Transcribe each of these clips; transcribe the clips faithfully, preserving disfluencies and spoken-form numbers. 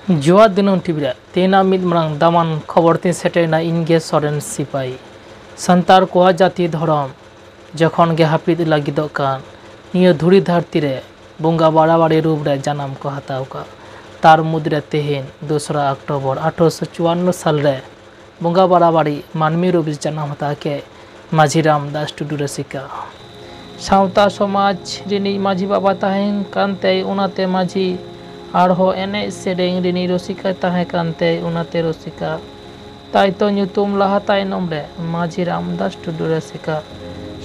ᱡᱚᱦᱟᱨ ᱫᱤᱱᱟᱹᱢ ᱴᱤᱵᱷᱤ ᱨᱮ ᱛᱮᱦᱮᱧᱟᱜ ᱢᱤᱫ ᱢᱟᱨᱟᱝ ᱫᱟᱢᱟᱱ ᱠᱷᱚᱵᱚᱨ ᱛᱤᱧ ᱥᱮᱴᱮᱨᱮᱱᱟ᱾ ᱤᱧ ᱜᱮ ᱥᱚᱨᱮᱱ ᱥᱤᱯᱟᱹᱦᱤ᱾ ᱥᱟᱱᱛᱟᱲ ᱠᱚᱣᱟᱜ ᱡᱟᱹᱛᱤ ᱫᱷᱚᱨᱚᱢ ᱡᱚᱠᱷᱚᱱ ᱜᱮ ᱦᱟᱹᱯᱤᱫ ᱞᱟᱹᱜᱤᱫᱚᱜ ᱠᱟᱱ, ᱱᱤᱭᱟᱹ ᱫᱷᱩᱲᱤ ᱫᱷᱟᱹᱨᱛᱤ ᱨᱮ ᱵᱚᱸᱜᱟ ᱵᱟᱲᱟᱵᱟᱲᱤ ᱨᱩᱯ ᱨᱮ ᱡᱟᱱᱟᱢ ᱠᱚ ᱦᱟᱛᱟᱣ ᱠᱟᱜ᱾ ᱛᱟᱨ ᱢᱩᱫᱽᱨᱮ ᱛᱮᱦᱮᱧ ᱫᱚᱥᱨᱟ ᱚᱠᱴᱳᱵᱚᱨ ᱟᱴᱷᱨᱚᱥᱚ ᱪᱩᱣᱟᱱᱱᱚ ᱥᱟᱞ ᱨᱮ ᱵᱚᱸᱜᱟ ᱵᱟᱲᱟᱵᱟᱲᱤ ᱢᱟᱹᱱᱢᱤ ᱨᱩᱯ ᱡᱟᱱᱟᱢ ᱦᱟᱛᱟᱣ ᱠᱮᱫ ᱢᱟᱹᱡᱷᱤ ᱨᱟᱢᱫᱟᱥ ᱴᱩᱰᱩ ᱨᱟᱹᱥᱤᱠᱟ᱾ ᱥᱟᱶᱛᱟ ᱥᱚᱢᱟᱡᱽ ᱨᱤᱱᱤᱡ ᱢᱟᱹᱡᱷᱤ ᱵᱟᱵᱟ ᱛᱟᱦᱮᱸ ᱠᱟᱱᱛᱮᱭ ᱚᱱᱟᱛᱮ ᱢᱟᱹᱡᱷᱤ, ᱟᱨᱦᱚᱸ ᱮᱱᱮᱡ ᱥᱮᱨᱮᱧ ᱨᱤᱱᱤᱡ ᱨᱩᱥᱤᱠᱟ ᱛᱟᱦᱮᱸ ᱠᱟᱱᱛᱮᱭ ᱚᱱᱟᱛᱮ ᱨᱩᱥᱤᱠᱟ᱾ ᱛᱟᱭᱛᱚ ᱧᱩᱛᱩᱢ ᱞᱟᱦᱟ ᱛᱟᱭᱱᱚᱢ ᱨᱮ ᱢᱟᱹᱡᱷᱤ ᱨᱟᱢᱫᱟᱥ ᱴᱩᱰᱩ ᱨᱟᱹᱥᱤᱠᱟ᱾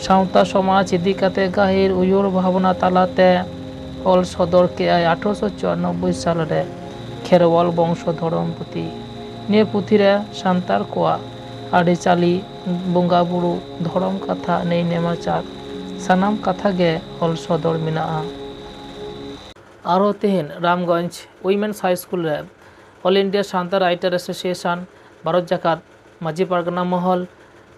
ᱥᱟᱶᱛᱟ ᱥᱚᱢᱟᱡᱽ ᱤᱫᱤ ᱠᱟᱛᱮ ᱜᱟᱹᱦᱤᱨ ᱩᱭᱦᱟᱹᱨ ᱵᱷᱟᱵᱽᱱᱟ ᱛᱟᱞᱟᱛᱮ ᱚᱞ ᱥᱚᱫᱚᱨ ᱠᱮᱫᱼᱟᱭ ᱟᱴᱷᱨᱚᱥᱚ ᱪᱩᱨᱟᱱᱚᱵᱵᱳᱭ ᱥᱟᱞ ᱨᱮ ᱠᱷᱮᱨᱣᱟᱞ ᱵᱚᱝᱥᱚ ᱫᱷᱚᱨᱚᱢ ᱯᱩᱛᱷᱤ᱾ ᱱᱤᱭᱟᱹ ᱯᱩᱛᱷᱤ ᱨᱮ ᱥᱟᱱᱛᱟᱲ ᱠᱚᱣᱟᱜ ᱟᱹᱨᱤᱪᱟᱹᱞᱤ, ᱵᱚᱸᱜᱟ ᱵᱩᱨᱩ, ᱫᱷᱚᱨᱚᱢ ᱠᱟᱛᱷᱟ, ᱱᱮᱭ ᱱᱮᱢᱟᱪᱟᱨ ᱥᱟᱱᱟᱢ ᱠᱟᱛᱷᱟ ᱜᱮ ᱚᱞ ᱥᱚᱫᱚᱨ ᱢᱮᱱᱟᱜᱼᱟ᱾ ᱟᱨᱦᱚᱸ ᱛᱮᱦᱮᱧ ᱨᱟᱢᱜᱚᱸᱡᱽ ᱣᱩᱢᱮᱱᱥ ᱦᱟᱭ ᱥᱠᱩᱞ ᱨᱮ All India Santa Writer Association, Bharat Jakat Majhi Pargana Mahal,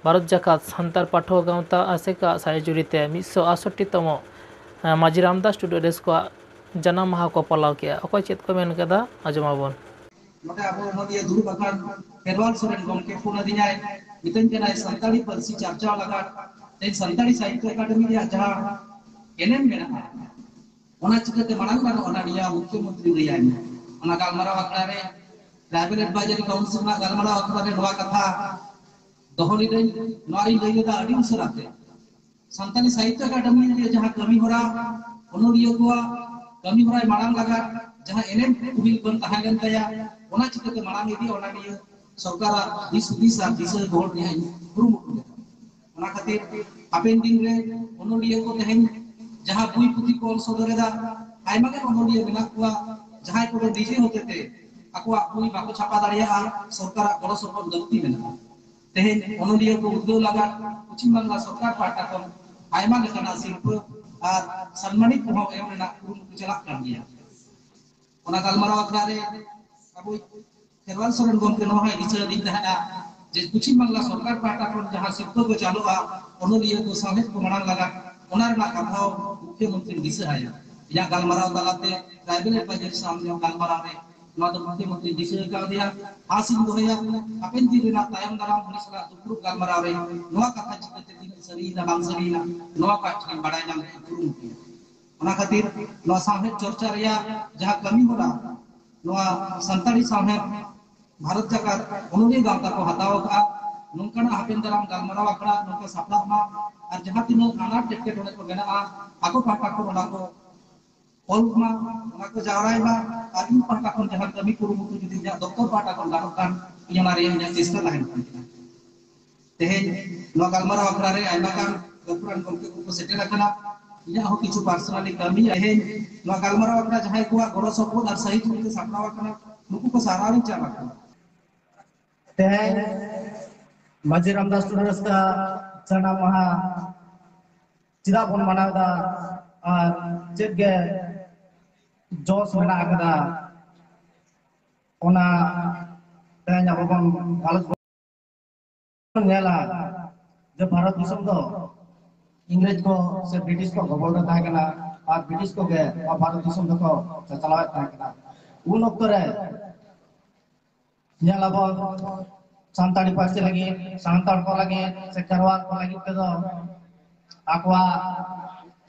Bharat ᱡᱟᱠᱟᱛ ᱥᱟᱱᱛᱟᱲ ᱯᱟᱹᱴᱷᱩᱣᱟᱹ ᱜᱟᱶᱛᱟ ᱟᱥᱮᱠᱟ ᱥᱟᱭᱡᱩᱨᱤ ᱛᱮ ᱢᱤᱫᱥᱚ ᱟᱴᱥᱚᱴᱴᱤ ᱛᱚᱢᱚ, ᱮ, ᱢᱟᱹᱡᱷᱤ ᱨᱟᱢᱫᱟᱥ ᱴᱩᱰᱩ ᱨᱮᱥ ᱠᱚᱣᱟᱜ ᱡᱟᱱᱟᱢ ᱢᱟᱦᱟ ᱠᱚ ᱯᱟᱞᱟᱣ ᱠᱮᱫᱼᱟ᱾ ᱚᱠᱚᱭ ᱪᱮᱫ ᱠᱚ ᱢᱮᱱ ᱠᱟᱫᱟ, ᱟᱸᱡᱚᱢ ᱟᱵᱚᱱ᱾ ᱱᱚᱰᱮ ᱟᱵᱚ ᱚᱱᱚᱞᱤᱭᱟᱹ ᱫᱩᱲᱩᱵ ᱟᱠᱟᱱ ᱠᱷᱮᱨᱣᱟᱞ ᱥᱚᱨᱮᱱ ᱜᱚᱢᱠᱮ ᱯᱷᱳᱱ ᱟᱹᱫᱤᱧᱟᱭ, ᱢᱤᱛᱟᱹᱧ ᱠᱟᱱᱟᱭ ᱥᱟᱱᱛᱟᱲᱤ ᱯᱟᱹᱨᱥᱤ ᱪᱟᱨᱪᱟᱣ ᱞᱟᱜᱟᱫ ᱛᱮᱦᱮᱧ ᱥᱟᱱᱛᱟᱲᱤ ᱥᱟᱦᱤᱛᱛᱚ ᱮᱠᱟᱰᱮᱢᱤ ᱨᱮᱭᱟᱜ ᱡᱟᱦᱟᱸ ᱮᱱᱮᱢ ᱢᱮᱱᱟᱜᱼᱟ, ᱚᱱᱟ ᱪᱤᱠᱟᱹᱛᱮ ᱢᱟᱲᱟᱝ ᱜᱟᱱᱚᱜᱼᱟ, ᱚᱱᱟ ᱱᱤᱭᱟᱹ ᱢᱩᱠᱷᱭᱚᱢᱚᱱᱛᱨᱤ ᱞᱟᱹᱭᱟᱭ ᱢᱮ᱾ ᱚᱱᱟ ᱜᱟᱞᱢᱟᱨᱟᱣ ᱟᱠᱷᱲᱟ ᱨᱮ, ᱴᱨᱟᱭᱵᱟᱞ ᱮᱰᱵᱟᱭᱡᱟᱨᱤ ᱠᱟᱣᱩᱱᱥᱤᱞ ᱨᱮᱱᱟᱜ ᱜᱟᱞᱢᱟᱨᱟᱣ ᱟᱠᱷᱲᱟ ᱨᱮ ᱱᱚᱣᱟ ᱠᱟᱛᱷᱟ ᱫᱚᱦᱚ ᱞᱤᱫᱟᱹᱧ, ᱱᱚᱣᱟ ᱨᱤᱧ ᱞᱟᱹᱭ ᱞᱮᱫᱟ ᱟᱹᱰᱤ ᱩᱥᱟᱹᱨᱟ ᱛᱮ᱾ ᱥᱟᱱᱛᱟᱲᱤ ᱥᱟᱦᱤᱛᱛᱚ ᱮᱠᱟᱰᱮᱢᱤ ᱨᱮ ᱡᱟᱦᱟᱸ ᱠᱟᱹᱢᱤ ᱦᱚᱨᱟ, ᱚᱱᱚᱞᱤᱭᱟᱹ ᱠᱚᱣᱟᱜ ᱠᱟᱹᱢᱤ ᱦᱚᱨᱟᱭ ᱢᱟᱲᱟᱝ ᱞᱟᱜᱟᱫ ᱡᱟᱦᱟᱸ ᱮᱱᱮᱢ ᱩᱱᱤ ᱵᱚᱱ ᱛᱟᱦᱮᱸ ᱞᱮᱱ ᱛᱟᱭᱟ, ᱚᱱᱟ ᱪᱤᱠᱟᱹᱛᱮ ᱢᱟᱲᱟᱝ ᱤᱫᱤ, ᱚᱱᱟ ᱱᱤᱭᱟᱹ ᱥᱚᱨᱠᱟᱨᱟᱜ ᱫᱤᱥ ᱦᱩᱫᱤᱥ ᱟᱨ ᱫᱤᱥᱟᱹ ᱜᱚᱦᱚᱲ ᱨᱮᱭᱟᱜ ᱤᱧ ᱠᱩᱨᱩᱢᱩᱴᱩ ᱞᱮᱫᱟ᱾ ᱚᱱᱟ ᱠᱷᱟᱹᱛᱤᱨ ᱦᱟᱯᱮᱱ ᱫᱤᱱ ᱨᱮ ᱚᱱᱚᱞᱤᱭᱟᱹ ᱠᱚ ᱛᱮᱦᱮᱧ ᱡᱟᱦᱟᱸ ᱵᱳᱭ ᱯᱩᱛᱷᱤ ᱠᱚ ᱚᱞ ᱥᱚᱫᱚᱨ ᱮᱫᱟ, ᱟᱭᱢᱟ ᱜᱟᱱ ᱚᱱᱚᱞᱤᱭᱟᱹ ᱢᱮᱱᱟᱜ ᱠᱚᱣᱟ, ᱡᱟᱦᱟᱸᱭ ᱠᱚᱫᱚ ᱱᱤᱡᱮ ᱦᱚᱛᱮᱛᱮ ᱟᱠᱚᱣᱟᱜ ᱵᱳᱭ ᱵᱟᱠᱚ ᱪᱷᱟᱯᱟ ᱫᱟᱲᱮᱭᱟᱜᱼᱟ, ᱥᱚᱨᱠᱟᱨᱟᱜ ᱜᱚᱲᱚ ᱥᱚᱯᱚᱦᱚᱫ ᱞᱟᱹᱠᱛᱤ ᱢᱮᱱᱟᱜᱼᱟ᱾ ᱛᱮᱦᱮᱧ ᱚᱱᱚᱞᱤᱭᱟᱹ ᱠᱚ ᱩᱫᱽᱜᱟᱹᱣ ᱞᱟᱜᱟᱫ ᱯᱚᱪᱷᱤᱢ ᱵᱟᱝᱞᱟ ᱥᱚᱨᱠᱟᱨ ᱯᱟᱦᱴᱟ ᱠᱷᱚᱱ ᱟᱭᱢᱟ ᱞᱮᱠᱟᱱᱟᱜ ᱥᱤᱨᱯᱟᱹ ᱟᱨ ᱥᱟᱱᱢᱟᱱᱤᱛ ᱠᱚᱦᱚᱸ ᱮᱢ ᱨᱮᱱᱟᱜ ᱠᱩᱨᱩᱢᱩᱴᱩ ᱪᱟᱞᱟᱜ ᱠᱟᱱ ᱜᱮᱭᱟ᱾ ᱚᱱᱟ ᱜᱟᱞᱢᱟᱨᱟᱣ ᱟᱠᱷᱲᱟ ᱨᱮ ᱟᱵᱚᱭᱤᱡ ᱠᱷᱮᱨᱣᱟᱞ ᱥᱚᱨᱮᱱ ᱜᱚᱢᱠᱮ ᱱᱚᱣᱟ ᱦᱚᱸᱭ ᱫᱤᱥᱟᱹ ᱟᱹᱫᱤᱧ ᱛᱟᱦᱮᱸᱫᱼᱟ ᱡᱮ ᱯᱚᱪᱷᱤᱢ ᱵᱟᱝᱞᱟ ᱥᱚᱨᱠᱟᱨ ᱯᱟᱦᱴᱟ ᱠᱷᱚᱱ ᱡᱟᱦᱟᱸ ᱥᱤᱨᱯᱟᱹ ᱠᱚ ᱪᱟᱞᱩᱜᱼᱟ, ᱚᱱᱚᱞᱤᱭᱟᱹ ᱠᱚ ᱥᱟᱶᱦᱮᱫ ᱠᱚ ᱢᱟᱲᱟᱝ ᱞᱟᱜᱟᱫ, ᱚᱱᱟ ᱨᱮᱱᱟᱜ ᱠᱟᱛᱷᱟ ᱦᱚᱸ ᱢᱩᱠᱷᱭᱚᱢᱚᱱᱛᱨᱤᱧ ᱫᱤᱥᱟᱹ ᱟᱭᱟ᱾ ᱤᱧᱟᱹᱜ ᱜᱟᱞᱢᱟᱨᱟᱣ ᱛᱟᱞᱟᱛᱮ ᱴᱨᱟᱭᱵᱟᱞ ᱮᱰᱵᱟᱭᱡᱟᱨᱤ ᱥᱟᱶ ᱤᱧᱟᱹᱜ ᱜᱟᱞᱢᱟᱨᱟᱣ ᱨᱮ ᱱᱚᱣᱟ ᱫᱚ ᱢᱚᱱᱮ ᱢᱚᱱᱮ ᱫᱤᱥᱟᱹ ᱠᱟᱣᱫᱮᱭᱟ᱾ ᱟᱥᱤᱧ ᱫᱚᱦᱚᱭᱟ, ᱦᱟᱯᱮᱱ ᱫᱤᱱ ᱨᱮᱱᱟᱜ ᱛᱟᱭᱚᱢ ᱫᱟᱨᱟᱢ ᱩᱱᱤ ᱥᱟᱞᱟᱜ ᱫᱩᱯᱲᱩᱵ ᱜᱟᱞᱢᱟᱨᱟᱣ ᱨᱮ ᱱᱚᱣᱟ ᱠᱟᱛᱷᱟ ᱪᱤᱠᱟᱹᱛᱮ ᱛᱤᱱᱟᱹᱜ ᱥᱟᱹᱨᱤᱭᱮᱱᱟ ᱵᱟᱝ ᱥᱟᱹᱨᱤᱭᱮᱱᱟ, ᱱᱚᱣᱟ ᱠᱚ ᱟᱡ ᱴᱷᱮᱱ ᱵᱟᱲᱟᱭ ᱧᱟᱢ ᱞᱟᱹᱜᱤᱫ ᱠᱩᱨᱩᱢᱩᱴᱩᱭᱟ᱾ ᱚᱱᱟ ᱠᱷᱟᱹᱛᱤᱨ ᱱᱚᱣᱟ ᱥᱟᱶᱦᱮᱫ ᱪᱚᱨᱪᱟ ᱨᱮᱭᱟᱜ ᱡᱟᱦᱟᱸ ᱠᱟᱹᱢᱤ ᱦᱚᱨᱟ, ᱱᱚᱣᱟ ᱥᱟᱱᱛᱟᱲᱤ ᱥᱟᱶᱦᱮᱫ ᱵᱷᱟᱨᱚᱛ ᱡᱟᱠᱟᱛ ᱚᱱᱚᱞᱤᱭᱟᱹ ᱜᱟᱶᱛᱟ ᱠᱚ ᱦᱟᱛᱟᱣ ᱟᱠᱟᱫᱼᱟ᱾ ᱱᱚᱝᱠᱟᱱᱟᱜ ᱦᱟᱯᱮᱱ ᱫᱟᱨᱟᱢ ᱜᱟᱞᱢᱟᱨᱟᱣ ᱟᱠᱷᱲᱟ ᱱᱚᱝᱠᱟ ᱥᱟᱯᱲᱟᱜ ᱢᱟ, ᱟᱨ ᱡᱟᱦᱟᱸ ᱛᱤᱱᱟᱹᱜ ᱟᱱᱟᱴ ᱮᱴᱠᱮᱴᱚᱬᱮ ᱠᱚ ᱢᱮᱱᱟᱜᱼᱟ, ᱟᱠᱚ ᱯᱟᱦᱴᱟ ᱠᱷᱚᱱ ᱚᱱᱟ ᱠᱚ ᱚᱞ ᱢᱟ, ᱚᱱᱟ ᱠᱚ ᱡᱟᱣᱨᱟᱭ ᱢᱟ, ᱟᱨ ᱤᱧ ᱯᱟᱦᱴᱟ ᱠᱷᱚᱱ ᱡᱟᱦᱟᱸ ᱠᱟᱹᱢᱤ ᱠᱩᱨᱩᱢᱩᱴᱩ ᱡᱩᱫᱤ ᱤᱧᱟᱹᱜ ᱫᱚᱯᱛᱚᱨ ᱯᱟᱦᱴᱟ ᱠᱷᱚᱱ ᱜᱟᱱᱚᱜ ᱠᱷᱟᱱ, ᱤᱧ ᱚᱱᱟ ᱨᱮᱭᱟᱜ ᱤᱧᱟᱹᱜ ᱪᱮᱥᱴᱟ ᱛᱟᱦᱮᱱ ᱠᱟᱱ ᱜᱮᱭᱟ᱾ ᱛᱮᱦᱮᱧ ᱱᱚᱣᱟ ᱜᱟᱞᱢᱟᱨᱟᱣ ᱟᱠᱷᱲᱟ ᱨᱮ ᱟᱭᱢᱟ ᱜᱟᱱ ᱜᱟᱹᱠᱷᱩᱲᱟᱱ ᱜᱚᱢᱠᱮ ᱠᱚᱠᱚ ᱥᱮᱴᱮᱨ ᱟᱠᱟᱱᱟ᱾ ᱤᱧᱟᱹᱜ ᱦᱚᱸ ᱠᱤᱪᱷᱩ ᱯᱟᱨᱥᱚᱱᱟᱞᱤ ᱠᱟᱹᱢᱤ, ᱛᱮᱦᱮᱧ ᱱᱚᱣᱟ ᱜᱟᱞᱢᱟᱨᱟᱣ ᱟᱠᱷᱲᱟ ᱡᱟᱦᱟᱸᱭ ᱠᱚᱣᱟᱜ ᱜᱚᱲᱚ ᱥᱚᱯᱚᱦᱚᱫ ᱟᱨ ᱥᱟᱹᱦᱤᱡᱩᱦᱤ ᱛᱮ ᱥᱟᱯᱲᱟᱣ ᱟᱠᱟᱱᱟ, ᱱᱩᱠᱩ ᱠᱚ ᱥᱟᱨᱦᱟᱣ ᱤᱧ ᱪᱟᱞ ᱟᱠᱚᱣᱟ᱾ ᱛᱮᱦᱮᱧ ᱢᱟᱹᱡᱷᱤ ᱨᱟᱢᱫᱟᱥ ᱴᱩᱰᱩ ᱨᱟᱹᱥᱠᱟᱹ ᱡᱟᱱᱟᱢ ᱢᱟᱦᱟ ᱪᱮᱫᱟᱜ ᱵᱚᱱ ᱢᱟᱱᱟᱣ ᱮᱫᱟ ᱟᱨ ᱪᱮᱫ ᱜᱮ ᱡᱚᱥ ᱢᱮᱱᱟᱜ ᱟᱠᱟᱫᱟ, ᱚᱱᱟ ᱛᱮᱦᱮᱧ ᱟᱵᱚ ᱵᱚᱱ ᱜᱟᱞᱚᱪ ᱵᱚᱱ ᱧᱮᱞᱟ ᱡᱮ ᱵᱷᱟᱨᱚᱛ ᱫᱤᱥᱚᱢ ᱫᱚ ᱤᱝᱨᱮᱡᱽ ᱠᱚ ᱥᱮ ᱵᱨᱤᱴᱤᱥ ᱠᱚ ᱜᱚᱵᱚᱞ ᱨᱮ ᱛᱟᱦᱮᱸ ᱠᱟᱱᱟ ᱟᱨ ᱵᱨᱤᱴᱤᱥ ᱠᱚᱜᱮ ᱱᱚᱣᱟ ᱵᱷᱟᱨᱚᱛ ᱫᱤᱥᱚᱢ ᱫᱚᱠᱚ ᱪᱟᱪᱞᱟᱣᱮᱫ ᱛᱟᱦᱮᱸ ᱠᱟᱱᱟ᱾ ᱩᱱ ᱚᱠᱛᱚ ᱨᱮ ᱧᱮᱞ ᱟᱵᱚᱱ ᱥᱟᱱᱛᱟᱲᱤ ᱯᱟᱹᱨᱥᱤ ᱞᱟᱹᱜᱤᱫ, ᱥᱟᱱᱛᱟᱲ ᱠᱚ ᱞᱟᱹᱜᱤᱫ ᱥᱮ ᱠᱷᱮᱨᱣᱟᱞ ᱠᱚ ᱞᱟᱹᱜᱤᱫ ᱛᱮᱫᱚ ᱟᱠᱚᱣᱟᱜ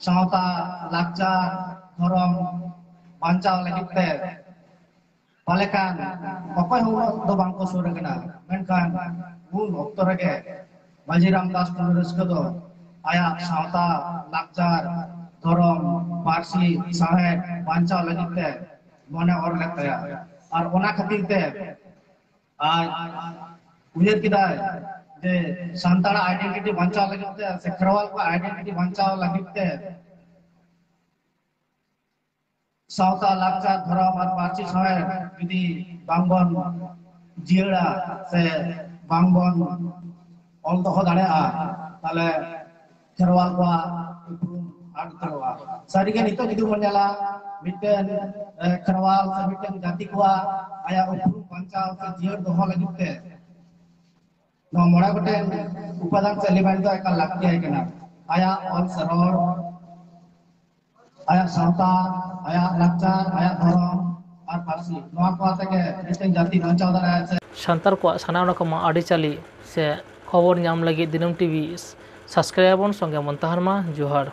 ᱥᱟᱶᱛᱟ, ᱞᱟᱠᱪᱟᱨ, ᱫᱷᱚᱨᱚᱢ ᱵᱟᱧᱪᱟᱣ ᱞᱟᱹᱜᱤᱫ ᱛᱮ ᱯᱟᱞᱮ ᱠᱷᱟᱱ ᱚᱠᱚᱭ ᱦᱚᱸ ᱩᱱᱟᱹᱜ ᱫᱚ ᱵᱟᱝ ᱠᱚ ᱥᱩᱨ ᱟᱠᱟᱱᱟ᱾ ᱢᱮᱱᱠᱷᱟᱱ ᱩᱱ ᱚᱠᱛᱚ ᱨᱮᱜᱮ ᱢᱟᱹᱡᱷᱤ ᱨᱟᱢᱫᱟᱥ ᱴᱩᱰᱩ ᱨᱟᱹᱥᱠᱟᱹ ᱫᱚ ᱟᱭᱟᱜ ᱥᱟᱶᱛᱟ, ᱞᱟᱠᱪᱟᱨ, ᱫᱷᱚᱨᱚᱢ, ᱯᱟᱹᱨᱥᱤ, ᱥᱟᱶᱦᱮᱫ ᱵᱟᱧᱪᱟᱣ ᱞᱟᱹᱜᱤᱫ ᱛᱮ ᱢᱚᱱᱮ ᱚᱨ ᱞᱮᱫ ᱛᱟᱭᱟ᱾ ᱟᱨ ᱚᱱᱟ ᱠᱷᱟᱹᱛᱤᱨ ᱛᱮ ᱟᱡ ᱩᱭᱦᱟᱹᱨ ᱠᱮᱫᱟᱭ ᱡᱮ ᱥᱟᱱᱛᱟᱲᱟᱜ ᱟᱭᱰᱮᱱᱴᱤᱴᱤ ᱵᱟᱧᱪᱟᱣ ᱞᱟᱹᱜᱤᱫ ᱛᱮ ᱥᱮ ᱠᱷᱮᱨᱣᱟᱞ ᱠᱚᱣᱟᱜ ᱟᱭᱰᱮᱱᱴᱤᱴᱤ ᱵᱟᱧᱪᱟᱣ ᱞᱟᱹᱜᱤᱫ ᱛᱮ ᱥᱟᱶᱛᱟ, ᱞᱟᱠᱪᱟᱨ, ᱫᱷᱚᱨᱚᱢ ᱟᱨ ᱯᱟᱹᱨᱥᱤ ᱥᱟᱶᱦᱮᱫ ᱡᱩᱫᱤ ᱵᱟᱝᱵᱚᱱ ᱡᱤᱭᱟᱹᱲᱟ ᱥᱮ ᱵᱟᱝᱵᱚᱱ ᱚᱞ ᱫᱚᱦᱚ ᱫᱟᱲᱮᱭᱟᱜᱼᱟ, ᱛᱟᱦᱚᱞᱮ ᱠᱷᱮᱨᱣᱟᱞ ᱠᱚᱣᱟᱜ ᱩᱯᱨᱩᱢ ᱟᱫ ᱩᱛᱟᱹᱨᱚᱜᱼᱟ᱾ ᱥᱟᱹᱨᱤᱜᱮ ᱱᱤᱛᱚᱜ ᱡᱩᱫᱤ ᱵᱚᱱ ᱧᱮᱞᱟ, ᱢᱤᱫᱴᱮᱱ, ᱮ, ᱠᱷᱮᱨᱣᱟᱞ ᱥᱮ ᱢᱤᱫᱴᱮᱱ ᱡᱟᱹᱛᱤ ᱠᱚᱣᱟᱜ ᱟᱭᱟᱜ ᱩᱯᱨᱩᱢ ᱵᱟᱧᱪᱟᱣ ᱥᱮ ᱡᱤᱭᱟᱹᱲ ᱫᱚᱦᱚ ᱞᱟᱹᱜᱤᱫ ᱛᱮ ᱱᱚᱣᱟ ᱢᱚᱬᱮ ᱜᱚᱴᱮᱱ ᱩᱯᱟᱫᱟᱱ ᱥᱮ ᱮᱞᱤᱢᱮᱱᱴ ᱫᱚ ᱮᱠᱟᱞ ᱞᱟᱹᱠᱛᱤ ᱟᱭ ᱠᱟᱱᱟ᱾ ᱟᱭᱟᱜ ᱚᱞ ᱥᱮ ᱨᱚᱲ, ᱟᱭᱟᱜ ᱥᱟᱶᱛᱟ, ᱟᱭᱟᱜ ᱞᱟᱠᱪᱟᱨ, ᱟᱭᱟᱜ ᱫᱷᱚᱨᱚᱢ, ᱟᱨ ᱯᱟᱹᱨᱥᱤ, ᱱᱚᱣᱟ ᱠᱚ ᱟᱛᱮ ᱜᱮ ᱢᱤᱫᱴᱮᱱ ᱡᱟᱹᱛᱤ ᱵᱟᱧᱪᱟᱣ ᱫᱟᱲᱮᱭᱟᱜᱼᱟ ᱥᱮ᱾ ᱥᱟᱱᱛᱟᱲ ᱠᱚᱣᱟᱜ ᱥᱟᱱᱟᱢ ᱨᱚᱠᱚᱢᱟᱜ ᱟᱹᱨᱤᱪᱟᱹᱞᱤ ᱥᱮ ᱠᱷᱚᱵᱚᱨ ᱧᱟᱢ ᱞᱟᱹᱜᱤᱫ ᱫᱤᱱᱟᱹᱢ ᱴᱤᱵᱷᱤ subscribe ᱟᱵᱚᱱ, ᱥᱚᱸᱜᱮ ᱵᱚᱱ ᱛᱟᱦᱮᱱ ᱢᱟ᱾ ᱡᱚᱦᱟᱨ᱾